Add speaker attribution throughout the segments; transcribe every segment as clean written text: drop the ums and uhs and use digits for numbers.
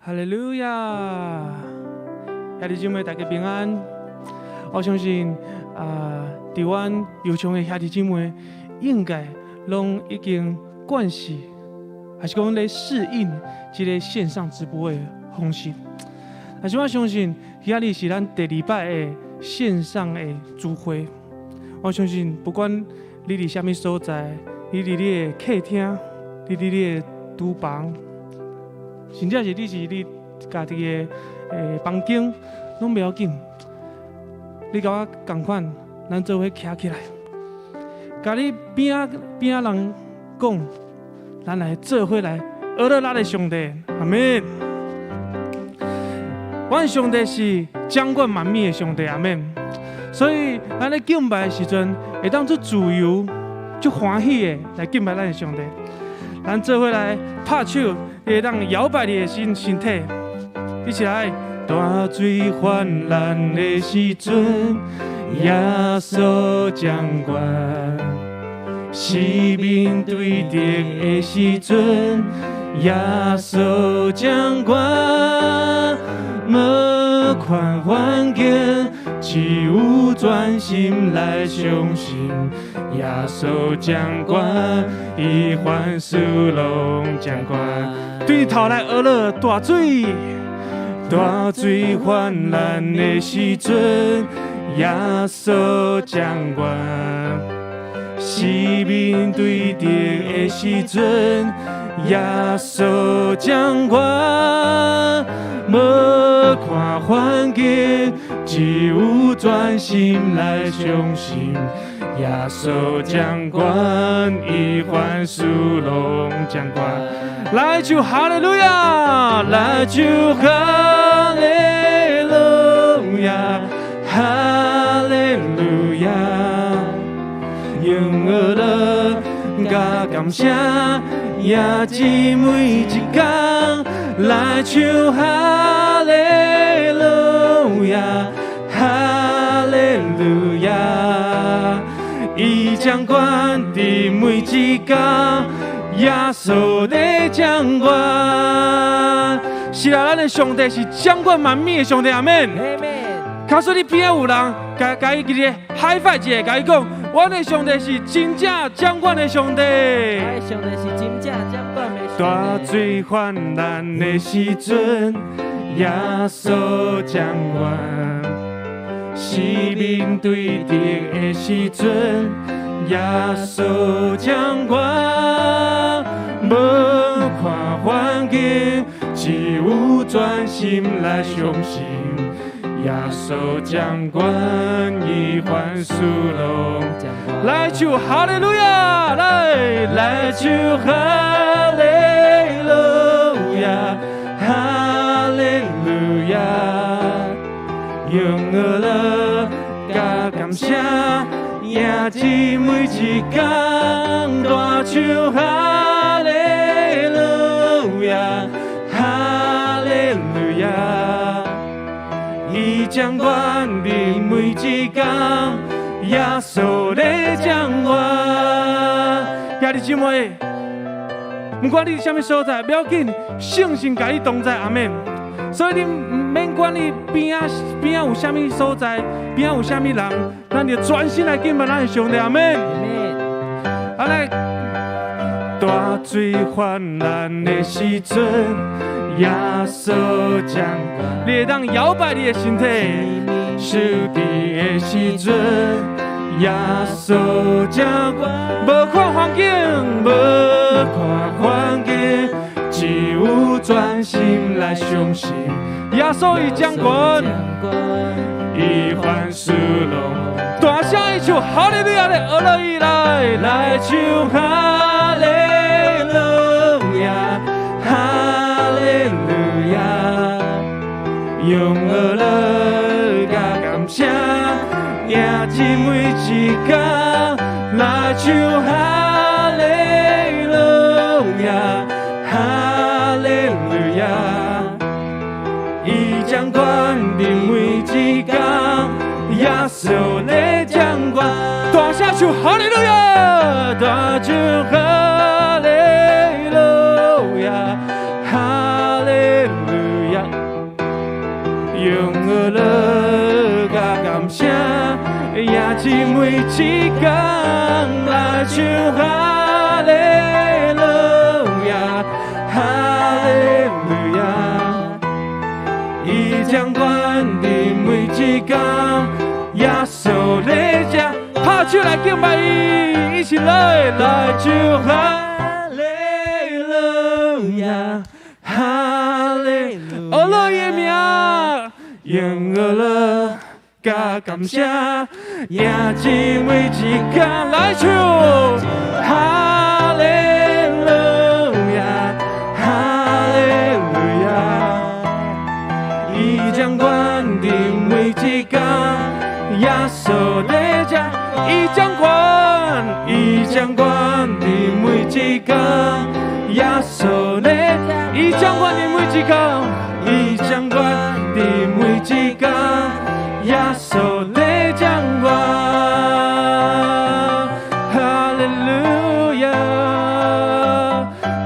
Speaker 1: 哈利路亞！兄弟姊妹，大家平安。我相信啊，佇阮油昌的兄弟姊妹，應該攏已經慣勢，還是講咧適應這個線上直播的方式。但是我相信，今仔日是咱第二擺的線上的聚會。我相信，不管你佇啥物所在，你佇你的客廳，你佇你的廚房，甚至是你是你家己的房間，攏袂要緊。你共我仝款，咱做伙徛起來，共你邊仔邊仔人講，咱來做伙來學樂咱的上帝，阿們。阮上帝是掌管萬物的上帝，阿們。所以咱咧敬拜的時陣，會當足自由、足歡喜的來敬拜咱的上帝。咱做伙來拍手，會當搖擺你的身體，一起來。大水泛濫的時陣，耶穌掌權；四面對敵的時陣，耶穌掌權。無看環境，只有專心來相信耶穌掌權，伊凡事攏掌權。對頭來學樂大水，大水泛濫的時陣，耶穌掌權；四面對敵的時陣，耶穌掌權。無看環境，只有專心來相信耶穌掌權，伊凡事攏掌權。來唱哈利路亞，來唱哈利路亞，哈利路亞，用樂佮感謝，迎接每一工，來唱哈利路亞，哈利路亞，伊掌管佇每一工，耶穌咧掌管。是啊，咱的上帝是掌管萬物的上帝，阿們。假使你邊仔有人，共共伊一个 high five 一下，共伊講，阮的上帝是真正掌管的上帝。
Speaker 2: 上帝是真正掌管的上帝。
Speaker 1: 大水泛濫的時陣，耶穌掌管；四面對敵的時陣，耶穌掌管。無看環境，只有專心來相信耶穌掌管，伊凡事攏
Speaker 2: 掌管。
Speaker 1: 來唱哈利路亞，來來唱哈利路亞，哈利路亞，用樂佮感謝，迎接每一工，大唱哈利路亞，哈利路亞。伊掌管佇每一工，耶穌咧掌管。兄弟姊妹，毋管你佇啥物所在，不要緊，聖神佮你同在，阿們。所以你毋免管你邊仔邊仔有啥物所在，邊仔有啥物人，咱就專心來敬拜咱的上帝，阿們。啊來，大水泛濫的時陣，耶穌掌管，你會當搖擺你的身體。受敵的時陣，耶穌掌管，無看環境，無看環境，只有專心來相信耶穌伊掌管，伊凡事攏大聲一唱哈利路亞的學樂伊來來唱哈利路亞，哈利路亞，用樂樂佮感謝，迎接每一工，來唱哈利路亞，哈利路亞，伊掌管佇每一工，耶穌咧掌管，大聲唱哈利路亞，大唱哈利路亞，哈利路伫每一工來唱哈利路亞，哈利路亞。伊掌管佇每一工，耶穌咧掌，拍手來敬拜伊，一起來來唱哈利路亞，哈利，學樂伊的名，用學樂佮感謝，迎接每一工來唱哈利路亞，哈利路亞。伊掌管佇每一工，耶穌咧掌，伊掌管，伊掌管佇每一工，耶穌咧，伊掌管佇每一工，伊掌管佇每一工，耶穌咧掌管，哈利路亞！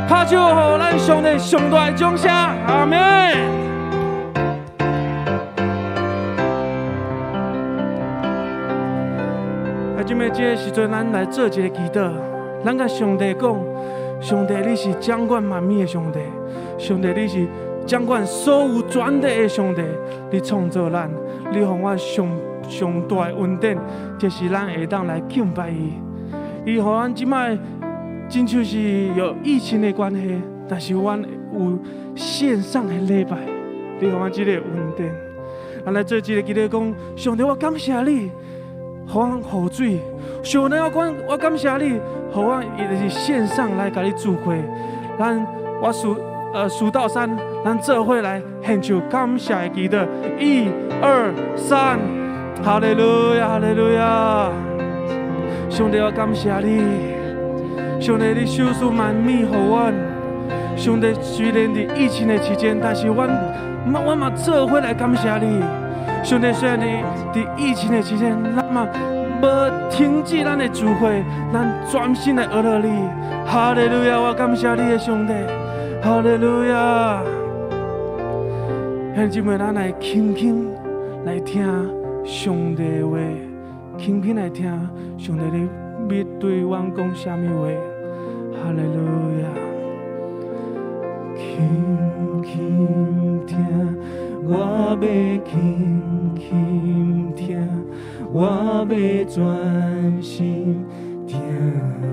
Speaker 1: 拍手予咱上帝上大的掌聲，阿門。啊，這暝這个時陣，咱來做一个祈禱，咱共上帝講：上帝，你是掌管萬物的上帝，上帝你是掌管所有全地的上帝，你創造咱，你予阮上上大的恩典，就是咱會當來敬拜伊。伊予咱這擺親像是有疫情的關係，但是阮有線上的禮拜，你予阮這個恩典。咱來做一个祈禱，講：上帝，我感謝你。予阮雨水，上帝，我講，我感謝你，予阮伊就是線上來共你聚會。咱我數到三，咱做伙來獻唱感謝的祈禱。一、二、三，哈利路亞，哈利路亞！上帝，我感謝你，上帝，你賞賜萬物予阮。上帝，雖然佇疫情的期間，但是阮嘛，我嘛做伙來感謝你。上帝，雖然佇疫情的期間，咱嘛無停止咱的聚會，咱專心來學樂你。哈利路亞！我感謝你的上帝。哈利路亞！兄弟姊妹，咱來輕輕來聽上帝的話，輕輕來聽上帝咧欲對阮講啥物話。哈利路亞！輕輕聽，我欲輕輕聽，我欲專心聽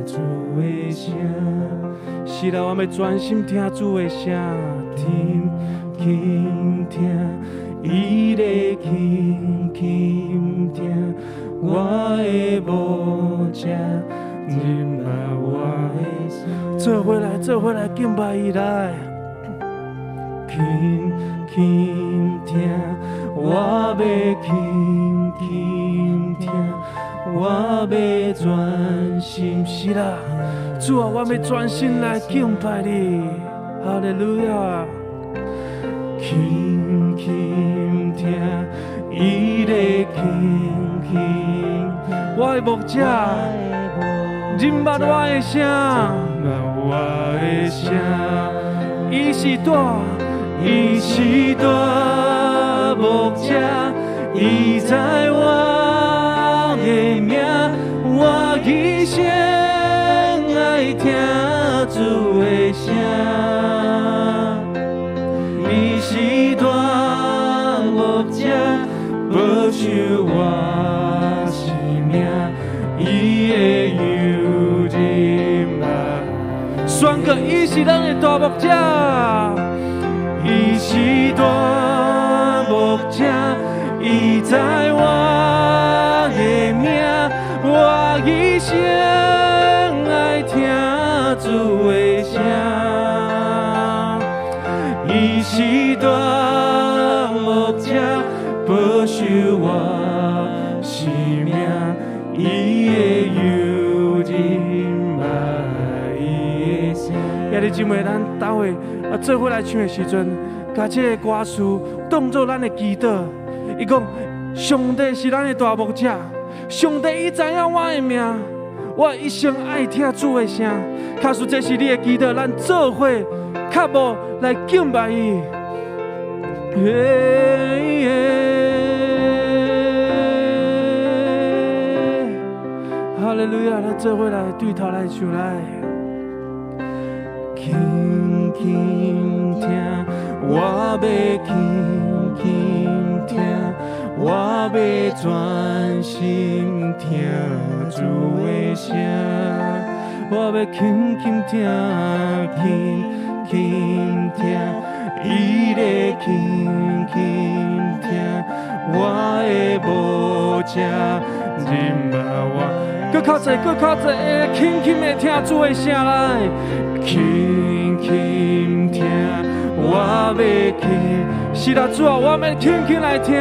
Speaker 1: 主的聲。是啦，我欲專心聽主的聲，聽輕聽，伊咧輕輕聽，我的牧者認捌我的聲。做伙來，做伙來敬拜伊來。輕輕聽，我欲輕輕聽，我欲專心。是啦，主啊，我欲專心來敬拜你。哈利路亞。輕輕聽，伊咧輕輕，我的牧者認捌我的聲，我的聲，伊是大。伊是大牧者，伊知我的名，我一生愛聽主的聲。伊是大牧者，保守我生命，伊的羊認捌。宣告伊是咱的大牧者。伊是大牧者，伊知我的名，我一生愛聽主的聲。伊是大牧者，保守我生命，伊的羊認捌伊的聲。兄弟姊妹，咱待會啊，做伙來唱的時陣，共這个歌詞當做咱的祈禱。伊講：上帝是咱的大牧者，上帝伊知影我的名，我一生愛聽主的聲。假使這是你的祈禱，咱做伙腳步來敬拜伊。耶耶。利路亞！咱做伙來對頭來唱來，輕輕聽，我欲輕輕聽，我欲專心聽主的聲，我欲輕輕聽，輕輕聽，伊咧輕輕聽，我的牧者認捌我。閣較濟，閣較濟，輕輕的聽主的聲來，輕輕聽，我欲輕，是啦，主啊，我欲輕輕來聽，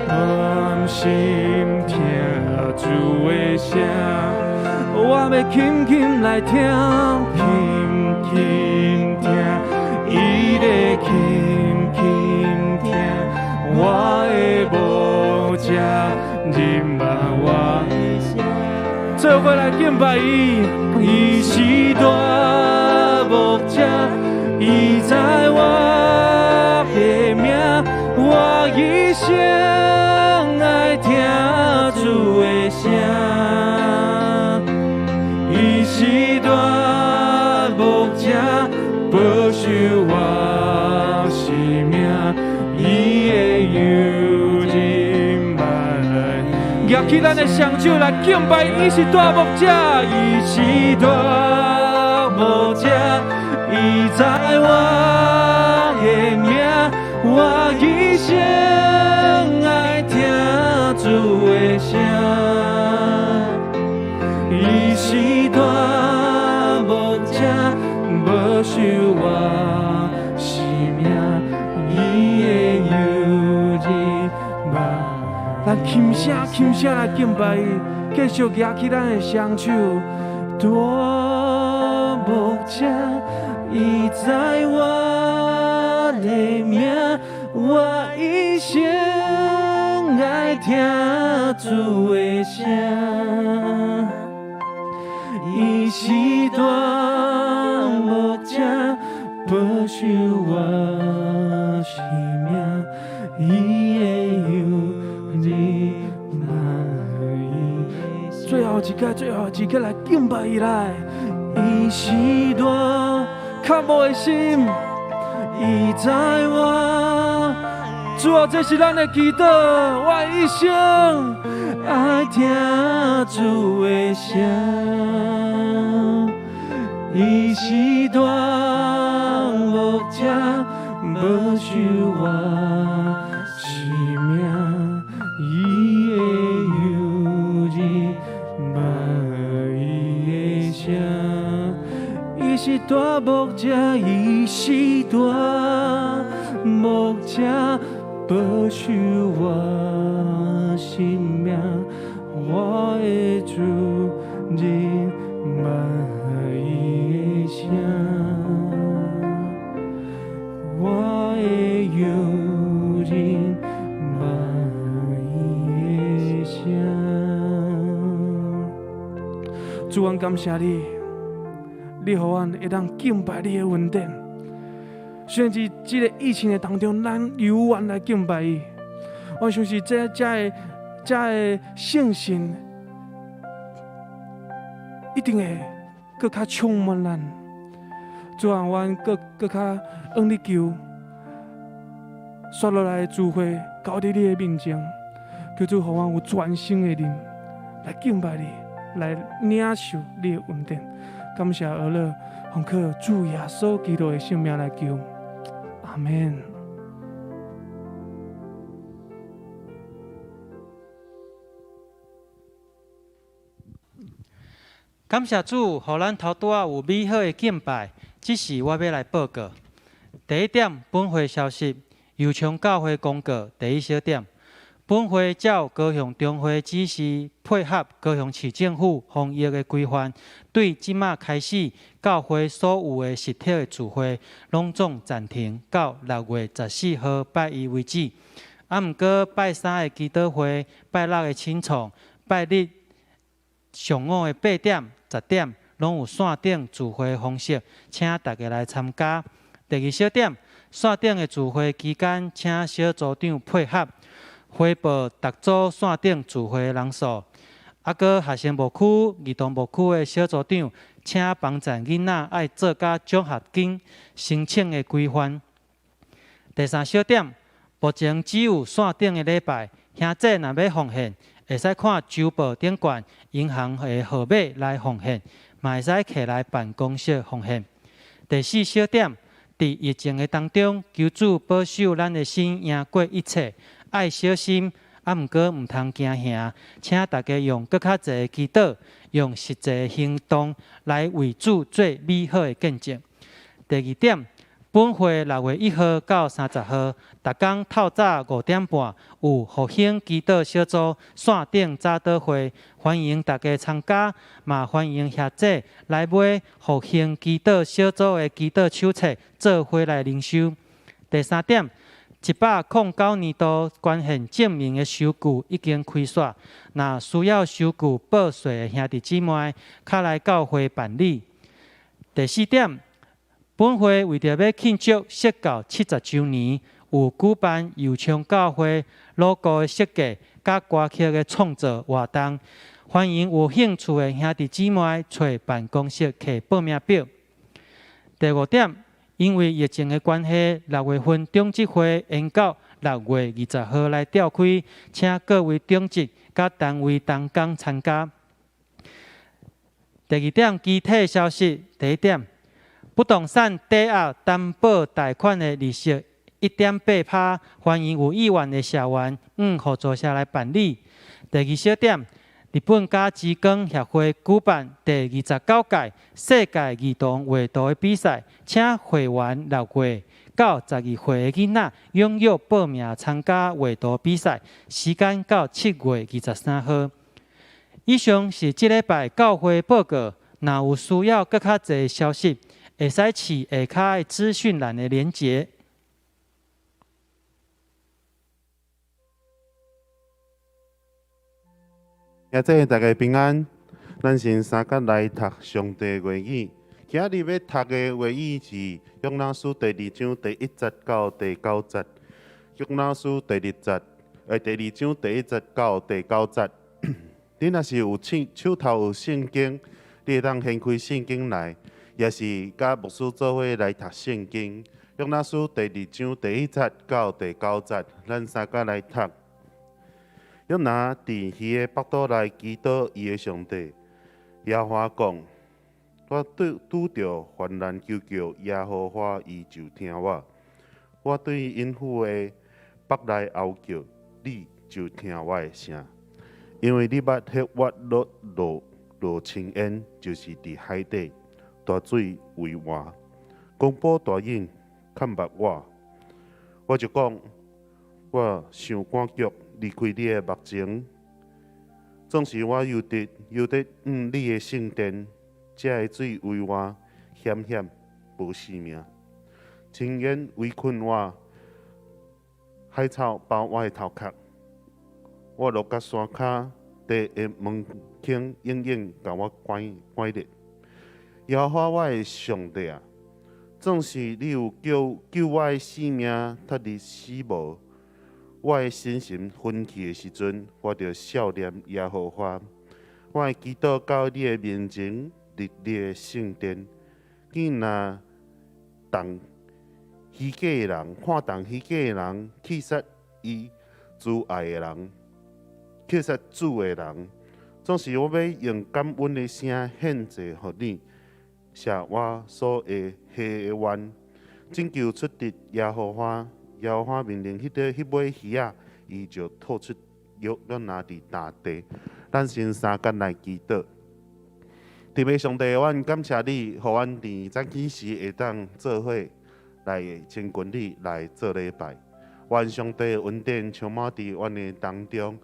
Speaker 1: 專心聽主的聲，我欲輕輕來聽，輕輕聽，伊咧輕輕聽，我的牧者認捌我。做伙來敬拜伊，伊是大牧者，伊知我的名，我一生愛聽主的聲。伊是大牧者，保守我生命，伊的油認捌。舉起咱的雙手來敬拜，伊是大牧者，伊是大牧者，伊知我的名，我一生愛聽主的聲。伊是大牧者，保守我生命，伊的油認捌。咱輕聲輕聲來敬拜伊，繼續舉起咱的雙手。大牧者，伊知我的名，我一生愛聽主的聲。伊是大牧者，保守我生命，伊的油認捌伊。最後一擺，最後一擺來敬拜伊來。伊是大渴慕的心，伊知我。主啊，這是咱的祈禱，我一生愛聽主的聲。伊是大牧者，保守我生命，伊的油認捌伊的聲。伊是大牧者，伊是大牧者，保守我生命，我的主認捌伊的聲，我的油認捌伊的聲。主，阮感謝你，你予阮會當敬拜你的恩典。雖然佇這个疫情的當中，咱猶原來敬拜伊。我相信這個信心一定會閣較充滿咱。主啊，阮閣較向你求，紲落來的聚會交佇你的面前，求主予阮有全新的靈來敬拜你，來領受你的恩典。感謝阿樂，奉靠主耶穌基督的聖名來求，阿門。
Speaker 3: 感謝主，予咱頭拄仔有美好的敬拜。這時我欲來報告。第一點，本會消息，右昌教會公告。第一小點，本會照高雄中會指示，配合高雄市政府防疫的規範，對這馬開始，教會所有的實體的聚會，攏總暫停到6月14號拜一為止。啊，毋過拜三的祈禱會、拜六的清創、拜日上午的8點、10點，攏有線頂聚會方式，請大家來參加。第二小點，線頂的聚會期間，請小組長配合回報逐組線頂聚會的人數。啊，閣學生牧區、兒童牧區的小組長，請幫贊囡仔愛做甲獎學金申請的規範。第三小點，目前只有線頂的禮拜，兄弟若欲奉獻，會使看周報頂懸銀行的號碼來奉獻，嘛會使揢來辦公室奉獻。第四小點，佇疫情的當中，求主保守咱的心贏過一切，愛小心，啊，毋過毋通驚嚇，請大家用閣較濟的祈禱，用實際的行動來為主做美好的見證。第二點，本會6月1號到30號，逐工透早5點半有復興祈禱小組線頂早禱會，歡迎大家參加，嘛歡迎兄弟來買復興祈禱小組的祈禱手冊，做伙來靈修。第三點，109年度捐獻證明的收據已經開煞，若需要收據報稅的兄弟姊妹，較來教會辦理。第四點，本會為著欲慶祝釋教70週年，有舉辦右昌教會 logo 的設計佮歌曲的創作活動，歡迎有興趣的兄弟姊妹揣辦公室摕報名表。第五點，因為疫情的關係，6月份長執會延到6月20號來召開，請各位長執佮單位同工參加。第二點，具體消息。第一點，不動產抵押擔保貸款的利息1.8%，歡迎有意願的社員向合作社來辦理。第二小點，日本嘉之光協會舉辦第29屆世界兒童畫圖的比賽，請會員6歲到12歲的囡仔踴躍報名參加畫圖比賽，時間到7月23號。以上是這禮拜教會報告，若有需要閣較濟消息，會使試下跤的資訊欄的連結。
Speaker 4: 兄弟大家平安，咱先三甲來讀上帝話語。今日欲讀的話語是約拿書第二章第一節到第九節。約拿書第二節，第二章第一節到第九節。你若是有手手頭有聖經，你會當掀開聖經來，也是佮牧師做伙來讀聖經。約拿書第二章第一節到第九節，咱三甲來讀。約拿佇魚的腹肚內祈禱伊的上帝，耶和華講：我拄拄著患難求叫耶和華，伊就聽我；我對陰府的腹內哀叫，你就聽我的聲。因為你捌彼我落落落深淵，就是佇海底大水圍我，狂波大湧崁縛我，我就講，我傷趕急離開你的目前，總是我猶得猶得向你的聖殿，這的水圍我險險無性命，深淵圍困我，海草包我的頭殼。我落到山跤，地的門檻永遠共我關關咧。耶和華我的上帝啊，總是你有救救我的性命脫離死無。我的心神昏去的時陣，我就數念耶和華。我會祈禱到你的面前，入你的聖殿。見若動虛假的人，看重虛假的人，棄殺伊慈愛的人。棄殺主的人，總是我欲用感恩的聲獻祭予你，謝我所會下的願，拯救出佇耶和華，耶和華命令彼個彼尾魚仔，伊就吐出約約拿佇大地。咱先三共來祈禱。天父上帝，阮感謝你，予阮佇早起時會當做伙來親近你，來做禮拜。願上帝恩典充滿佇阮的當中。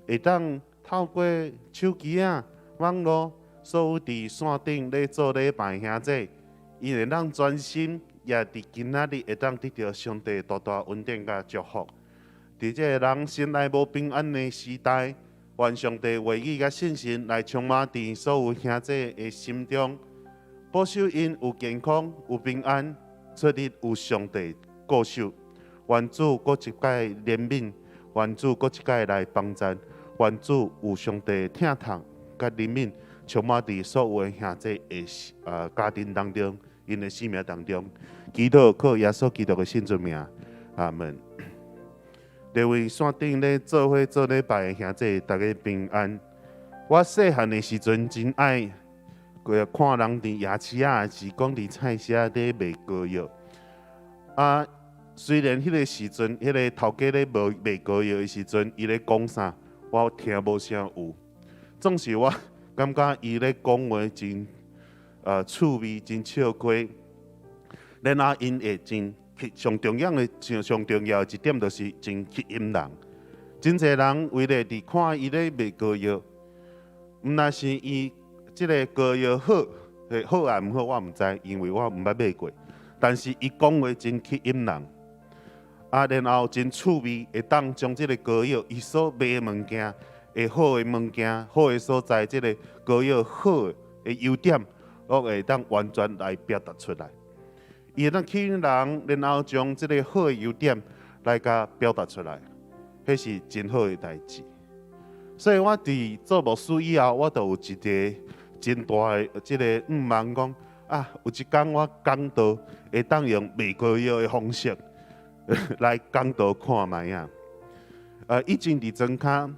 Speaker 4: 會當透過手機仔、網路，所有佇線頂咧做禮拜兄弟，伊會當專心，也佇今仔日會當得著上帝大大恩典佮祝福。佇這个人心內無平安的時代，願上帝話語佮信心來充滿佇所有兄弟的心中，保守𪜶有健康、有平安，出入有上帝顧守。願主閣一擺憐憫，願主閣一擺來幫贊，願主有上帝疼痛佮憐憫，充滿佇所有的兄弟的家庭當中，𪜶的生命當中，祈禱靠耶穌基督的聖尊名，阿門。各位線頂咧做伙做禮拜的兄弟，大家平安。我細漢的時陣真愛過看人佇夜市仔，抑是講佇菜市仔咧賣膏藥。啊，雖然彼個時陣，彼個頭家咧賣賣膏藥的時陣，伊咧講啥，我聽無啥有。總是我感覺伊咧講話真趣味，真笑詼。然後𪜶會真上重要的、上上重要的一點，就是真吸引人。真濟人為咧佇看伊咧賣膏藥，毋但是伊這个膏藥好，好抑毋好，我毋知，因為我毋捌買過。但是伊講話真吸引人，啊，然後真趣味，會當將這个膏藥，伊所賣的物件，會好的物件，好的所在，這个膏藥好的優點，攏會當完全來表達出來。伊會當吸引人，然後將這个好的優點來共表達出來，彼是真好的代誌。所以我佇做牧師以後，我就有一个真大的這个願望，講啊，有一工我講道會當用賣膏藥的方式來講道看覓仔。以前佇莊跤，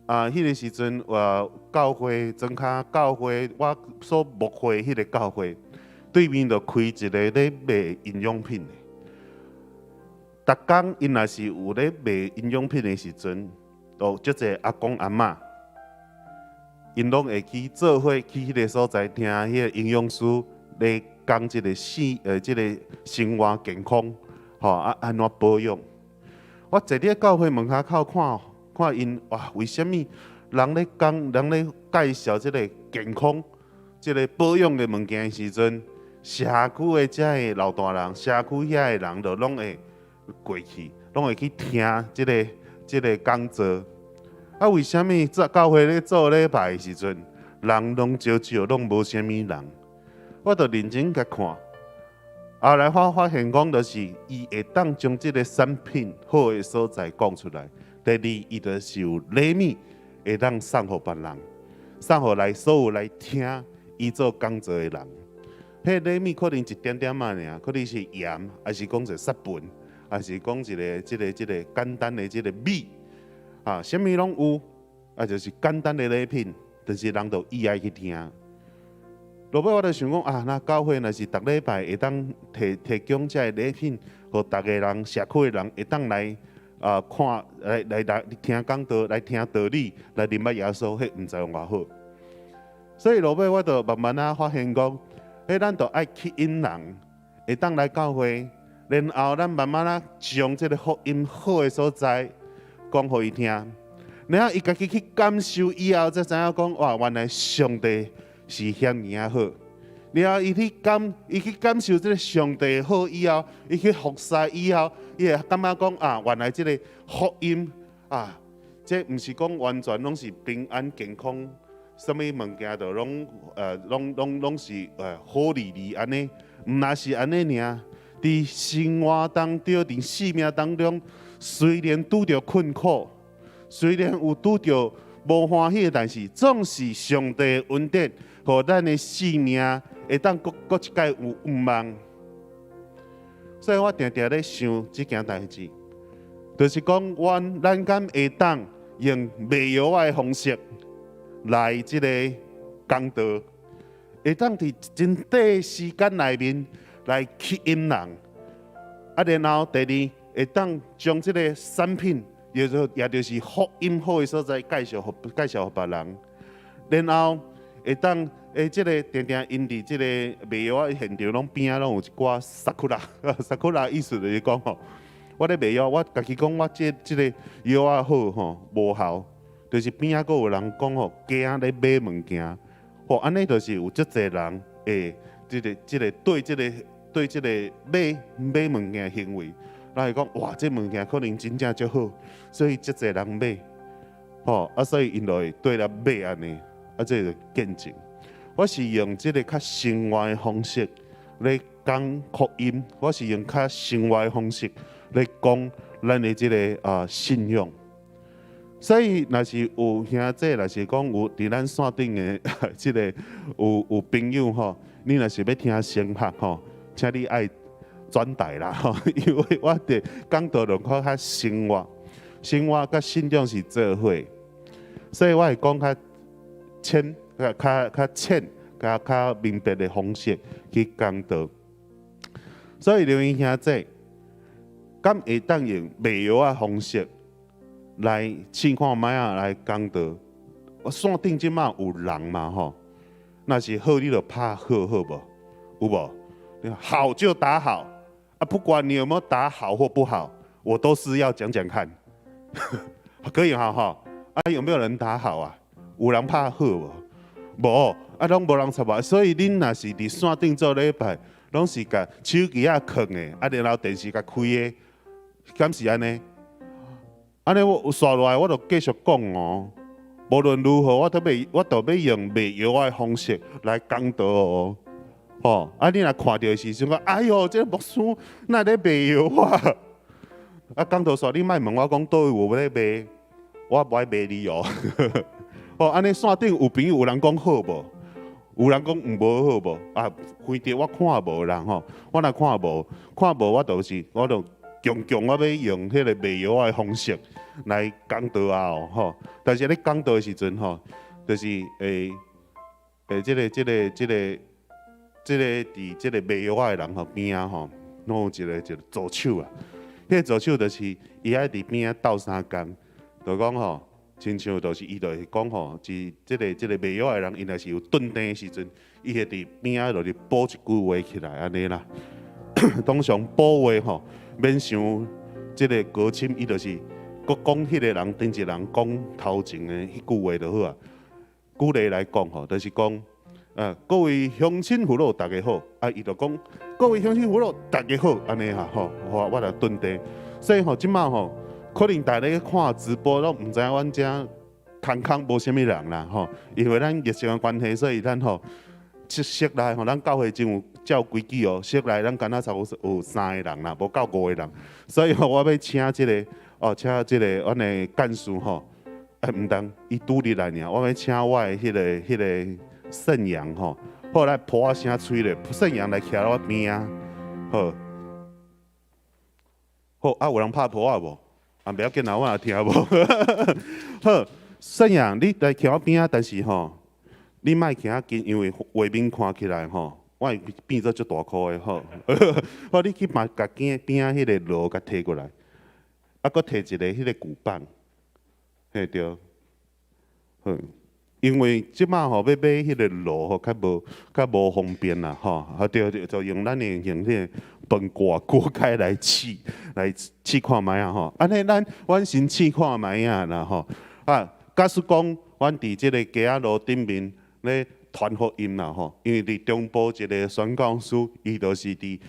Speaker 4: 啊，彼个時陣，我教會莊跤教會，我所牧會彼个教會對面就開一个咧賣營養品的。逐工𪜶若是有咧賣營養品的時陣，就足濟阿公阿嬤，𪜶攏會去做伙去彼个所在聽彼个營養師咧講這个這个生活健康，吼啊按怎保養。我坐佇教會門跤口看，看𪜶哇，為啥物人咧講，人咧介紹這个健康、這个保養的物件的時陣，社區的遮个老大人，社區遐的人就攏會過去，攏會去聽這个講座。啊，為啥物做教會咧做禮拜的時陣，人攏少少，攏無啥物人？我就認真共看。後來我發現講，就是伊會當將這个產品好的所在講出來。第二，伊就是有禮物會當送予別人，送予來所有來聽伊做講座的人。彼禮物可能一點點仔爾，可能是鹽，抑是講一個雪粉，抑是講一个這个簡單的這个米，啊，啥物攏有，啊，就是簡單的禮品，但是人就伊愛去聽。落尾我就想講啊，若教會若是逐禮拜會當提提供這个禮品，予逐个人社區的人會當來啊看，來來來聽講道，來聽道理，來認捌耶穌，彼毋知有偌好。所以落尾我就慢慢仔發現講，彼咱就愛吸引人，會當來教會，然後咱慢慢仔將這个福音好的所在講予伊聽，然後伊家己去感受以後，才知影講哇，原來上帝是遐爾仔好。然後伊去感受這个上帝好以後，伊去服侍以後，伊會感覺講啊，原來這个福音啊，這毋是講完全攏是平安健康，啥物物件都攏是好利利按呢，毋若是按呢爾。佇生活當中，佇生命當中，雖然拄著困苦，雖然有拄著無歡喜的代誌，總是上帝的恩典，予咱的生命會當閣閣一擺有盼望。所以我定定咧想這件代誌，就是講，阮咱敢會當用賣藥仔的方式來這个講道，會當佇真短時間內面來吸引人，啊，然後第二會當將這个產品，也就是福音好的所在介紹予別人，然後會當這个定定𪜶佇這个賣藥仔現場攏邊仔攏有一寡 sakura，sakura 意思就是講吼，我咧賣藥，我家己講我這个藥仔好吼，無效，就是邊仔閣有人講吼，加仔咧買物件，吼，按呢就是有足濟人會這个對這个買買物件行為，來講哇，這物件可能真正足好，所以足濟人買，吼啊，所以𪜶就會對來買按呢，啊，這個見證。我是用這个較生活的方式來講福音，我是用較生活的方式來講咱的這个信仰。所以，若是有兄弟，若是講有佇咱線頂的這个有朋友吼，你若是欲聽神學吼，請你愛轉台啦吼，因為我佇講道攏較較生活，生活佮信仰是做伙，所以我會講較淺、較較較淺、較較明白的方式去講道。所以劉英兄弟，敢會當用賣藥仔方式來試看覓仔來講道？我線頂這馬有人嘛吼？若是好，你就拍好好無？有無？好就打好啊！不管你有沒有打好或不好，我都是要講講看，可以哈哈？啊，有沒有人打好啊？有人拍好無？無啊，攏無人插話。所以恁若是佇線頂做禮拜，攏是共手機仔囥的，啊，然後電視共開的，敢是按呢？按呢我紲落來，我就繼續講哦。無論如何，我都欲用賣藥仔的方式來講道哦。吼，啊，你若看著的時陣講，哎喲，這個牧師哪咧賣藥仔？啊，講道煞你莫問我講佗位有咧賣，我無愛賣你哦。哦，按呢線頂有朋友有人講好無？有人講毋無好無？啊，反正我看無啦吼，我若看無，看無我就是我就強強我欲用彼个賣藥仔的方式來講道啊哦吼。但是咧講道的時陣吼，就是會會這个這个這个這个佇這个賣藥仔的人吼邊仔吼，攏有一个助手啊。彼个助手就是伊愛佇邊仔鬥相共，就講吼，親像就是伊就會講吼，是這个賣藥的人，伊若是有頓定的時陣，伊會佇邊仔就是補一句話起來按呢啦。通常補話吼，免傷這个高深，伊就是閣講彼个人頂一人講頭前的彼句話就好啊。舉例來講吼，就是講，各位鄉親父老大家好，啊，伊就講各位鄉親父老大家好，按呢哈吼，我來頓定。所以吼，這馬吼，可能大家看直播攏毋知影阮遮空空無啥物人啦吼，因為咱疫情的關係，所以咱吼室內吼，咱教會真有照規矩哦，室內咱敢若差不多有三個人啦，無夠五個人，所以吼，我欲請這个哦，請這個阮的幹事吼，哎，毋通伊拄入來爾，我欲請我的彼个聖陽吼，好來噗仔聲吹咧，聖陽來徛我邊仔，好，好啊，有人拍噗仔無？啊，袂要緊啦，我也聽無。好，聖陽，你來徛我邊仔，但是吼，你莫徛較近，因為畫面看起來吼，我會變做足大箍的吼。好，你去把共邊仔彼个鑼共提過來，啊，閣提一个彼个鼓棒，嘿對，好。因為這馬吼欲買彼个鑼吼較無方便啦吼，啊對對，就用咱的用彼个飯鍋鍋蓋來試看覓仔吼。按呢咱阮先試看覓仔啦吼。啊，假使講阮佇這个街仔路頂面咧傳福音啦吼，因為佇中部一个宣教師，伊就是佇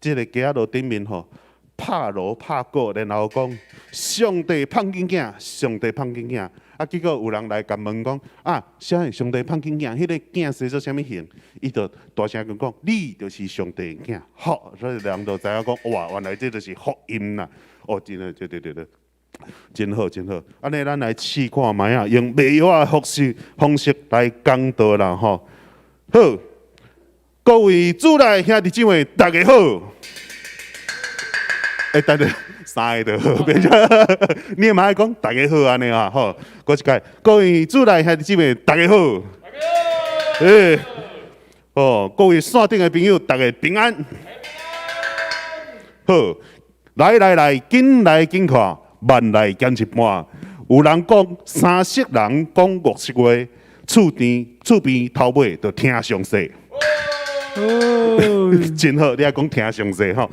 Speaker 4: 這个街仔路頂面吼，拍鑼拍鼓，然後講上帝胖囝囝，上帝胖囝囝。啊，結果有人來共問講，啊，啥上帝胖囝囝？彼个囝生做啥物形？伊就大聲講講，你就是上帝的囝。好，所以人就知影講，哇，原來這就是福音啦。哦，真的，對對對對，真好真好。按呢，咱來試看覓仔，用賣藥仔的方式來講道啦吼。好，各位主內兄弟姊妹，大家好。欸，等下三个就好，變你也嘛愛講大家好按呢啊，吼，閣一擺，各位主內兄弟姊妹，大家好。大家好。欸，哦，各位線頂的朋友，大家平安。好，來來來，緊來緊看，慢來減一半。有人講三色人講五色話，厝邊頭尾就聽上細。真好，你愛講聽上細吼。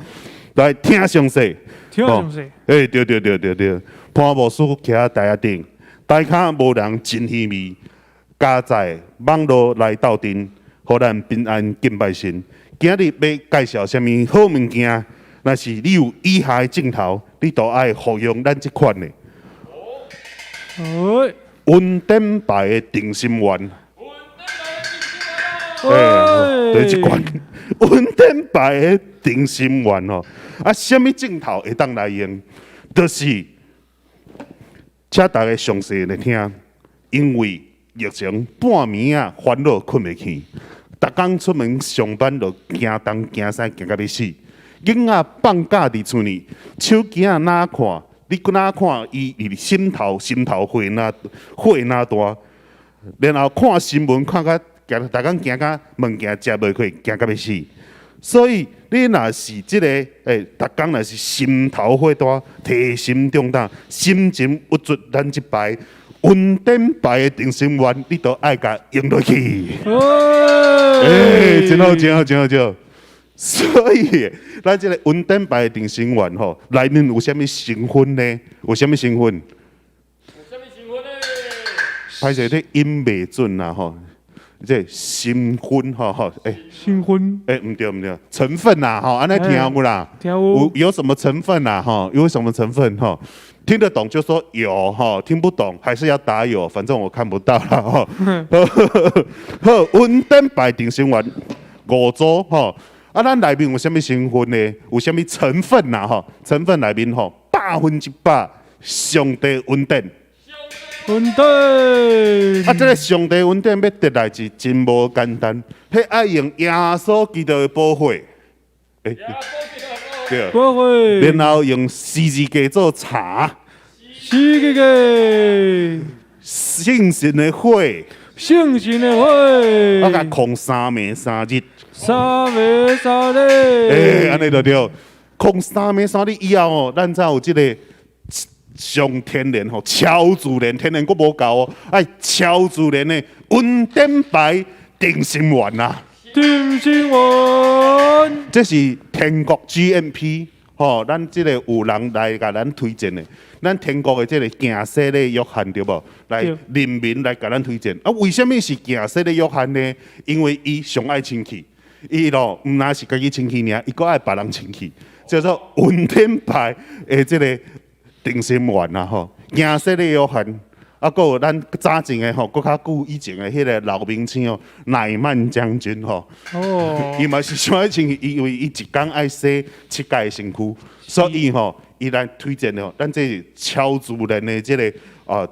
Speaker 4: 來聽上細，
Speaker 1: 聽上細。
Speaker 4: 欸，對對對對對，潘牧師徛台仔頂，台跤無人真稀微，加在網路來鬥陣，予咱平安敬拜神。今日欲介紹啥物好物件？若是你有以下的鏡頭，你都愛服用咱這款的。雲頂牌的定心丸。欸，對這款雲頂牌的定心丸吼，啊，啥物鏡頭會當來用？就是請大家詳細來聽，因為疫情半暝仔煩惱睏袂去，逐工出門上班就驚東驚西，驚甲欲死。囡仔放假佇厝裡，手機仔哪看，你哪看伊伊心頭心頭火若火若大，然後看新聞看甲驚，逐工驚甲物件食袂落，驚甲欲死。所以你若是這个，逐工若是心頭火大，提心吊膽，心情鬱卒，咱這擺恩典牌的定心丸，你都愛共用落去。真好，真好，真好，真好。所以，咱這个恩典牌的定心丸吼，內面有啥物成分呢？有啥物成分？
Speaker 5: 有啥物成分呢？
Speaker 4: 歹勢，你音袂準啦吼。這成分吼吼，
Speaker 1: 成分，
Speaker 4: 毋對毋對，成分啦吼，按呢聽有啦，
Speaker 1: 聽有，
Speaker 4: 有什麼成分啦吼？有什麼成分吼？聽得懂就說有吼，聽不懂還是要打有，反正我看不到啦吼。好，恩典牌定心丸五組吼，啊，咱內面有啥物成分呢？有啥物成分啦吼？成分內面吼，100%上帝恩典。
Speaker 1: 恩典
Speaker 4: 啊！這个上帝恩典欲得來是真無簡單，彼愛用耶穌基督的寶血，對，
Speaker 1: 寶血，
Speaker 4: 然後用十字架做柴，
Speaker 1: 十字架，
Speaker 4: 聖神的火，
Speaker 1: 聖神的火，
Speaker 4: 啊，共控三暝三日，
Speaker 1: 三暝三日，
Speaker 4: 按呢就對，控三暝三日以後哦，咱才有這个。上天然吼，超自然，天然閣無夠哦，愛超自然的恩典牌定心丸啊！
Speaker 1: 定心丸，
Speaker 4: 這是天國 GMP 吼，咱這個有人來共咱推薦的，咱天國的這个行洗禮約翰對無？來人民來共咱推薦。啊，為啥物是行洗禮約翰呢？因為伊上愛清氣，伊咯毋但是家己清氣爾，伊閣愛別人清氣，叫做恩典牌的這个定心丸啊吼，行洗禮約翰，啊，閣有咱早前的吼，閣較久以前的彼个老明星哦，乃曼將軍吼，伊嘛是上愛清氣，因為伊一工愛洗七擺身軀，所以吼，伊來推薦吼，咱這是超自然的這个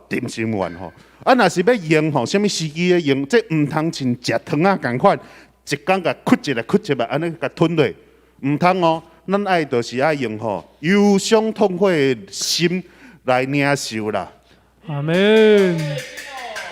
Speaker 4: 定心丸吼。啊，若是欲用吼，啥物時機咧用？這毋通像食糖仔仝款，一工共囥一下囥一下，按呢共吞落，毋通哦。咱愛就是愛用吼憂傷痛悔的心來領受啦。
Speaker 1: 阿們。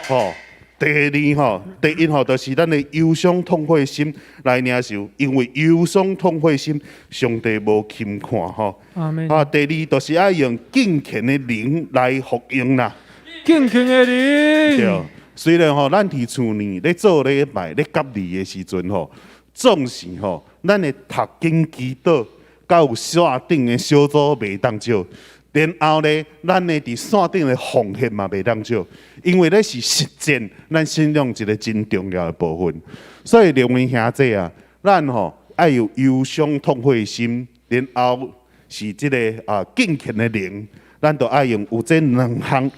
Speaker 4: 吼，第二吼，第一吼，就是咱的憂傷痛悔心來領受，因為憂傷痛悔心，上帝無輕看吼。
Speaker 1: 阿們。
Speaker 4: 啊，第二就是愛用敬虔的靈來服用啦。
Speaker 1: 敬虔的靈。
Speaker 4: 對，雖然吼，咱佇厝內咧做禮拜咧結禮的時陣吼，總是吼，咱的讀經祈禱。佮有線頂的小組袂當少，然後呢，咱的佇線頂的奉獻嘛袂當少，因為咧是實踐咱信仰一个真重要的部分。所以兩位兄弟啊，咱吼愛有憂傷痛悔心，然後是這个敬虔的靈，咱都愛用有這兩項，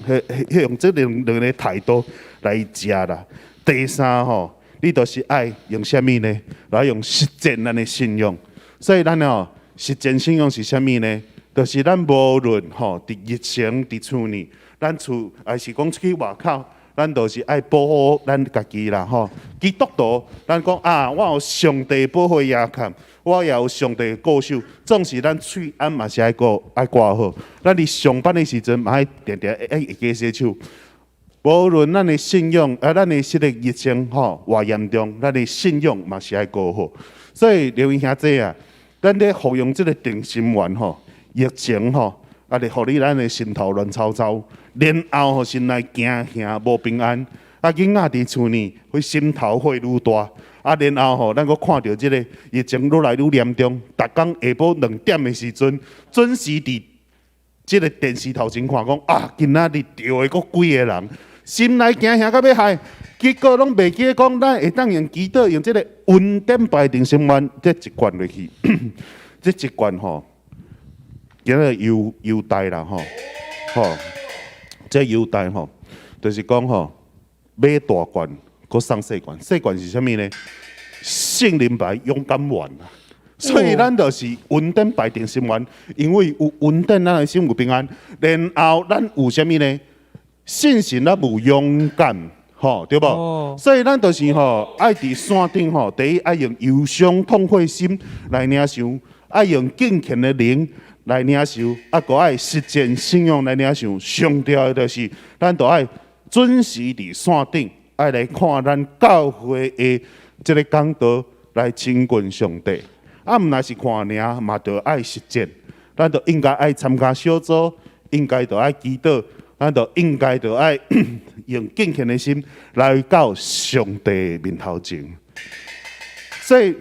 Speaker 4: 用這兩个態度來食啦。第三吼，你就是愛用啥物呢？來用實踐咱的信仰。所以咱吼，實踐信仰是啥物呢？就是咱無論吼佇日常佇厝內，咱厝還是講出去外口，咱都是愛保護咱家己啦吼。基督徒，咱講啊，我有上帝保護倚靠，我也有上帝顧守，總是咱喙罨嘛是愛顧愛掛好。咱佇上班的時陣嘛愛定定愛會記洗手。無論咱的信仰啊，咱的這个疫情吼偌嚴重，咱的信仰嘛是愛顧好。所以劉位兄弟啊，咱咧服用這个定心丸吼，疫情吼，啊，咧予你咱的心頭亂糟糟，然後吼心內驚嚇無平安，啊，囡仔佇厝內會心頭火愈大，啊，然後吼，咱閣看著這个疫情愈來愈嚴重，逐工下晡2點的時陣，準時佇這个電視頭前看講啊，今仔日著的閣幾个人，心內驚嚇甲欲害，結果攏袂記得講，咱會當用祈禱，用這个恩典牌定心丸，這一罐落去，這一罐吼，今日優優待啦吼，吼，這優待吼，就是講吼，買大罐，閣送細罐，細罐是啥物呢？聖靈牌勇敢丸啦。所以咱就是恩典牌定心丸，因為有恩典，咱的心有平安。然後咱有啥物呢？信心猶無勇敢，吼，對無？所以咱就是吼，愛佇山頂吼，第一愛用憂傷痛悔心來領受，愛用敬虔的靈來領受，啊，閣愛實踐信仰來領受。上重要的就是，咱都愛準時佇山頂，愛來看咱教會的這個講道來親近上帝。啊，毋但是看爾，嘛著愛實踐。咱就應該愛參加小組，應該著愛祈禱，咱就應該著愛用敬虔的心來到上帝面頭前。所以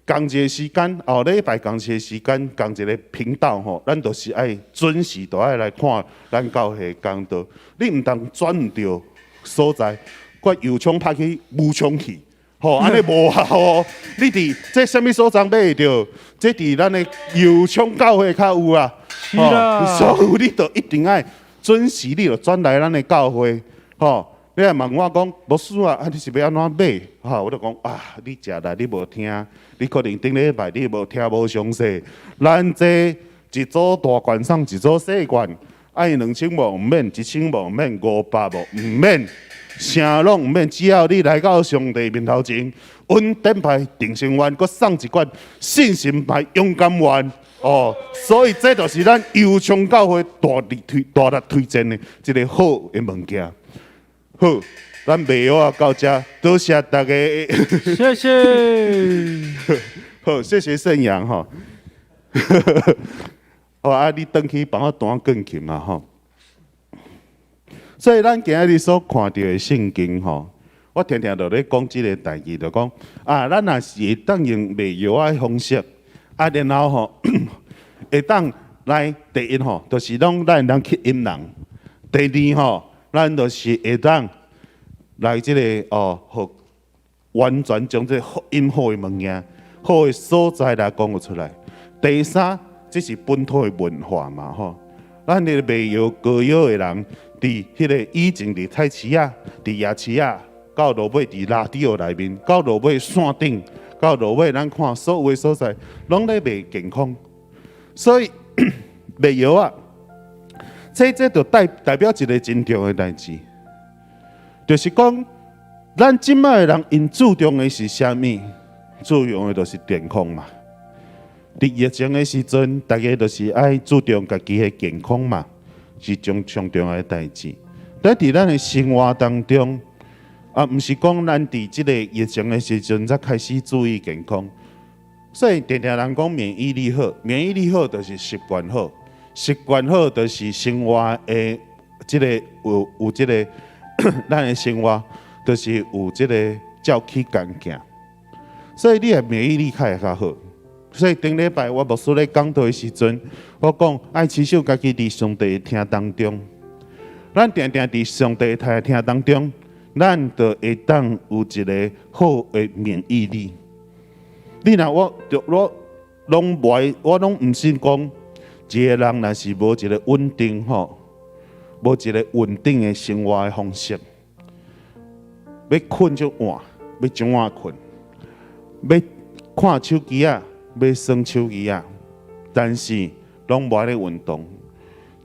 Speaker 4: 仝一個時間，後禮拜仝一個時間，仝一個頻道吼，咱就是愛準時，都愛來看咱教會講道。你毋通轉毋著所在，閣油槍拍去武昌去，吼，按呢無效哦。你佇這啥物所在買會著？這佇咱的油槍教會較有啊。吼，所以你就一定愛準時，你就轉來咱的教會，吼。你若問我講，牧師啊，啊你是欲按怎買？吼，我就講啊，你食力你無聽，你可能頂禮拜你無聽無詳細。咱這一組大罐送一組細罐，愛2000無毋免，1000無毋免，500無毋免，啥攏毋免，只要你來到上帝面頭前，阮頂排定心丸，閣送一罐信心牌勇敢丸。哦，所以這就是咱油昌教會大力推、大力推薦的一個好的物件。好，咱賣藥仔到這，多謝大家。
Speaker 1: 謝謝。
Speaker 4: 好，謝謝聖陽吼。好啊，你轉去幫我彈鋼琴啊吼。所以咱今日所看著的聖經吼，我定定就咧講這个代誌，就講啊，咱若是會當用賣藥仔的方式，啊，然後吼會當來第一吼，就是攏咱會當吸引人；第二吼，咱就是會當來這个哦，予完全將這个福音好的物件、好的所在來講出來。第三，這是本土的文化嘛吼。咱的賣藥膏藥的人，佇彼个以前佇菜市仔、佇夜市仔，到落尾佇拉迪奧內面，到落尾山頂，到落尾咱看所有的所在，攏咧賣健康。所以賣藥仔，這就代表一个真重要的代誌，就是講，咱這擺的人𪜶注重的是啥物？注重的就是健康嘛。佇疫情的時陣，大家就是愛注重家己的健康嘛，是上上重要的代誌。但佇咱的生活當中，啊，毋是講咱佇這个疫情的時陣才開始注意健康。所以定定人講免疫力好，免疫力好就是習慣好，習慣好就是生活的這个有這个，咱的生活就是有這个照起工行。所以你的免疫力較會較好。所以頂禮拜我牧師咧講道的時陣，我講愛持守家己佇上帝的疼當中。咱定定佇上帝的疼當中，咱就會當有一个好的免疫力。你若我就我攏無愛，我攏毋信講一个人若是無一个穩定吼，無一个穩定的生活的方式，欲睏就晚，欲怎晚睏，欲看手機仔，欲耍手機仔，但是攏無愛咧運動，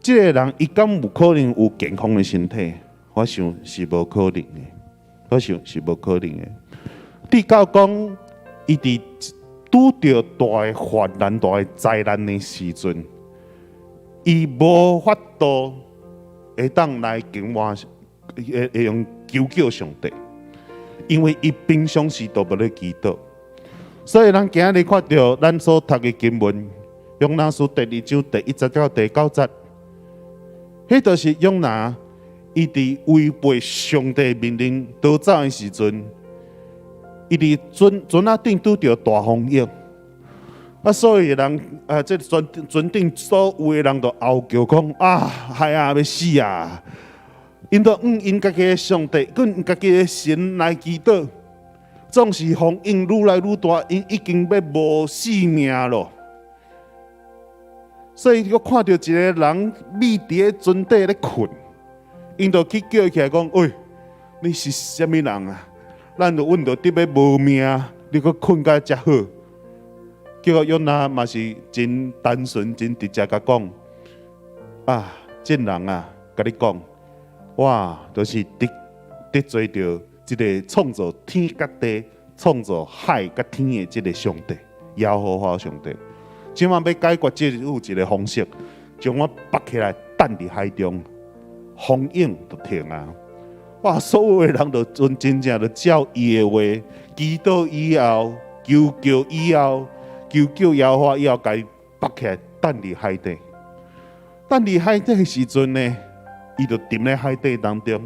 Speaker 4: 這个人伊敢有可能有健康的身體？我想是無可能的，我想是無可能的。直到講伊佇拄著大的患難、大的災難的時陣，伊無法度會當來敬我，會用求叫上帝，因為伊平常時都無咧祈禱。所以咱今日看著咱所讀的經文，約拿書第二章第一節到第九節，彼就是約拿伊佇違背上帝命令逃走的時陣，伊佇船船仔頂拄著大風湧，啊，所有人啊，這船船頂所有的人都哀叫講啊，害啊，欲死啊！𪜶都向𪜶家己的上帝，佮家己的神來祈禱。總是風湧愈來愈大，𪜶已經欲無性命咯。所以閣看著一个人覕佇咧船底咧睏，𪜶就去叫伊起來講：喂，你是啥物人啊？咱就阮就得欲無命，你閣睏甲遮好。結果約拿嘛是真單純、真直接共講：啊，這人啊，共你講，哇，就是得罪著這个創造天佮地、創造海佮天的這个上帝，耶和華上帝。這擺欲解決這有一个方式，將我縛起來，擲佇海中，風湧就停啊！哇，所有的人都真真正就照伊的話，祈禱以後，求叫以後，求叫耶和華以後，共伊縛起來，擲佇海底。擲佇海底的時陣呢，伊就沉咧海底當中，